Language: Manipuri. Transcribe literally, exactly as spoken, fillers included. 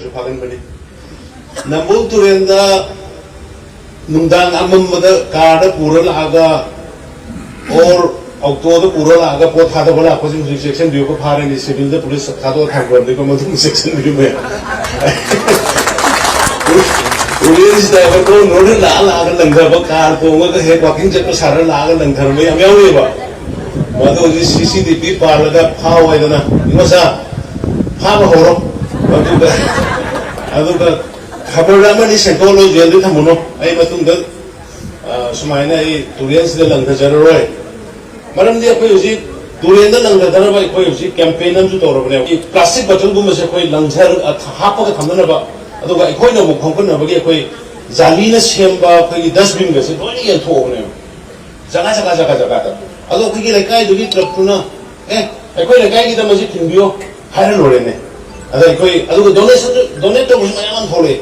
ꯁꯨ ꯐꯥꯒꯟꯕꯅꯤ꯫ ꯅꯝꯕꯨꯜ ꯇꯨꯔꯦꯜꯗ ꯅꯨꯡꯗꯥꯡ ꯑꯃꯝꯕꯗ ꯀꯥꯔꯗ ꯄꯨꯔ ꯂꯥꯛꯑꯒ ꯑꯣꯔ ꯑꯣꯇꯣꯗ ꯄꯨꯔ ꯂꯥꯛꯑꯒ ꯄꯣꯠ ꯊꯥꯗꯕ ꯂꯥꯛꯄꯁꯤꯡ ꯍꯧꯖꯤꯛ ꯆꯦꯛꯁꯤꯟꯕꯤꯌꯨ, ꯐꯥꯔꯅꯤ, ꯁꯤꯚꯤꯜꯗ ꯄꯨꯂꯤꯁ ꯊꯥꯗꯣꯛꯑ ꯊꯝꯈ꯭ꯔꯕꯅꯤꯀꯣ, ꯃꯗꯨ ꯆꯦꯛꯁꯤꯟꯕꯤꯌꯨ ꯃꯌꯥꯝ꯫ ꯇꯨꯔꯦꯜꯁꯤꯗ ꯑꯩꯈꯣꯏ ꯂꯣꯟ ꯂꯣꯟꯅ ꯂꯥꯛꯑ ꯂꯥꯛꯑꯒ ꯂꯪꯊꯕ, ꯀꯥꯔ ꯇꯣꯡꯉꯒ ꯍꯦꯛ ꯋꯥꯀꯤꯡ ꯆꯠꯄ ꯁꯥꯔ ꯂꯥꯛꯑꯒ ꯂꯪꯊꯔꯝꯕ ꯌꯥꯝ ꯌꯥꯎꯔꯤꯑꯕ꯫ ꯃꯗꯨ ꯍꯧꯖꯤꯛ ꯁꯤ ꯁꯤ ꯇꯤ ꯚꯤ ꯄꯥꯜꯂꯒ ꯐꯥꯎ ꯍꯥꯏꯗꯅ, ꯏꯃꯥꯆꯥ, ꯐꯥꯕ ꯍꯧꯔꯣ꯫ ꯑꯗꯨꯒ, ꯑꯗꯨꯒ ꯈꯕꯔ ꯑꯃꯅꯤ ꯁꯦꯡꯇꯣꯛꯑꯣ, ꯖꯦꯜꯗ ꯊꯝꯃꯨꯅꯣ꯫ ꯑꯩ ꯃꯇꯨꯡꯗ, ꯑ, ꯁꯨꯃꯥꯏꯅ ꯑꯩ ꯇꯨꯔꯦꯜꯁꯤꯗ ꯂꯪꯊꯖꯔꯔꯣꯏ꯫ ꯃꯔꯝꯗꯤ ꯑꯩꯈꯣꯏ ꯍꯧꯖꯤꯛ ꯇꯨꯔꯦꯜꯗ ꯂꯪꯊꯗꯅꯕ ꯑꯩꯈꯣꯏ ꯍꯧꯖꯤꯛ ꯀꯦꯝꯄꯦꯟ ꯑꯃꯁꯨ ꯇꯧꯔꯕꯅꯦ꯫ ꯑꯩꯈꯣꯏ ꯄ꯭ꯂꯥꯁꯇꯤꯛ ꯕꯣꯇꯜꯒꯨꯝꯕꯁꯦ ꯑꯩꯈꯣꯏ ꯂꯪꯊꯔ-, ꯑ, ꯍꯥꯞꯄꯒ ꯊꯝꯅꯅꯕ, ꯑꯗꯨꯒ ꯑꯩꯈꯣꯏꯅ ꯑꯃꯨꯛ ꯈꯣꯝꯒꯠꯅꯕꯒꯤ ꯑꯩꯈꯣꯏ ꯖꯥꯂꯤꯅ ꯁꯦꯝꯕ ꯑꯩꯈꯣꯏꯒꯤ ꯗꯁꯕꯤꯟꯒꯁꯦ ꯂꯣꯏꯅ ꯌꯦꯟꯊꯣꯛꯑꯕꯅꯦꯕ꯫ ꯖꯒꯥ, ꯖꯒꯥ, ꯖꯒꯥ, ꯖꯒꯥꯗ꯫ ꯑꯗꯣ ꯑꯩꯈꯣꯏꯒꯤ ꯂꯩꯀꯥꯏꯗꯨꯒꯤ ꯀ꯭ꯂꯕꯇꯨꯅ, "ꯑꯦ, ꯑꯩꯈꯣꯏ ꯂꯩꯀꯥꯏꯒꯤꯗ ꯃꯁꯤ ꯊꯤꯟꯕꯤꯌꯣ" ꯍꯥꯏꯔ ꯂꯣꯏꯔꯦꯅꯦ꯫ ꯑꯗ ꯑꯩꯈꯣꯏ, ꯑꯗꯨꯒ ꯗꯣꯅꯦꯁꯟꯁꯨ, ꯗꯣꯅꯦꯠ ꯇꯧꯕꯁꯨ ꯃꯌꯥꯝ ꯑꯃ ꯊꯣꯛꯂꯛꯑꯦ꯫